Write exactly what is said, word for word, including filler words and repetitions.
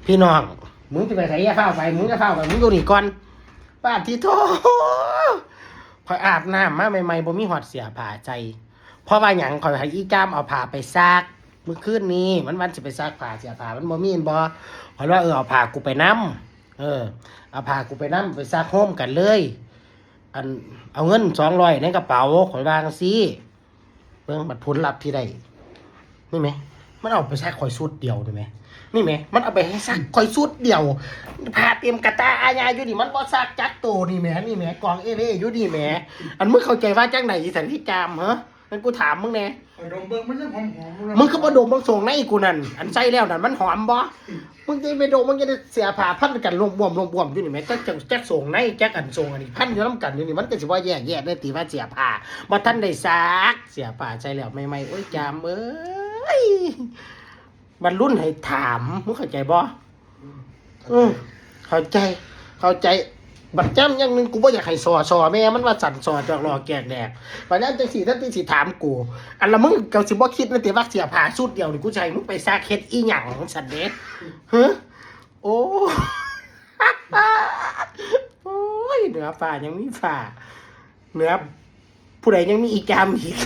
พี่น้อง มึงจะไปไส อย่าฟ้าวไป มึงอย่าฟ้าวไป มึงอยู่นี่ก่อน ปาดที่โท ข่อยอาบน้ำมาใหม่ๆ บ่มีฮอดเสื้อผ้าใส่ เพราะว่าหยัง ข่อยให้อีจามเอาผ้าไปซัก มื้อคืนนี้ มันวันสิไปซักผ้า เสื้อผ้ามันบ่มีแม่นบ่ ข่อยว่า เออ เอาผ้ากูไปนำ เออ เอาผ้ากูไปนำ ไปซักโฮมกันเลย อัน เอาเงินสองร้อยในกระเป๋า ข่อยว่าจั่งซี้ เบิ่งบัดผลลัพธ์ที่ได้ นี่แหม มันเอาไปซักข่อยชุดเดียวนี่แหม นี่แหม มันเอาไปให้ซักข่อยชุดเดียว ผ้าเต็มกะตาอาญาอยู่นี่ มันบ่ซักจักโตนี่แหม นี่แหม กองเอเล่อยู่นี่แหม อันมึงเข้าใจว่าจั่งใด๋ อีสันติจาม ฮะ นั่นกูถามมึงแหน่ ดมเบิ่งมันยังหอมๆอยู่เลย มึงคือบ่ดมเบิ่งส่งในกูนั่น อันใส่แล้วนั่นมันหอมบ่ มึงจะไปดม มึงจะได้เสื้อผ้าพันกันลมบวมลมบวมอยู่นี่แหม จักจักจักส่งใน จักอันส่งอันนี้ พันอยู่นำกันอยู่นี่ มันก็สิว่าแยกแยะได้ติว่าเสื้อผ้า บ่ทันได้ซัก เสื้อผ้าใส่แล้วใหม่ๆ โอ้ย จามเอ้ย บรรลุนให้ถาม มึงเข้าใจบ่ อืม เข้าใจ เข้าใจ บัดจามอย่างหนึ่ง กูบ่อยากให้สอสอแม่มันว่าสั่นสอจอกหลอกแกกแดก บัดนั้นจั่งซี้ ท่านที่สิถามกู อันละมึงก็สิบ่คิดนะติว่าเสื้อผ้าชุดเดียวนี่ กูสิให้มึงไปซักเฮ็ดอีหยังซั่นเด้ ฮะ โอ้ โอ้ย เหนือฟ้ายังมีฟ้า เหนือ ผู้ใดยังมีอีจามอีก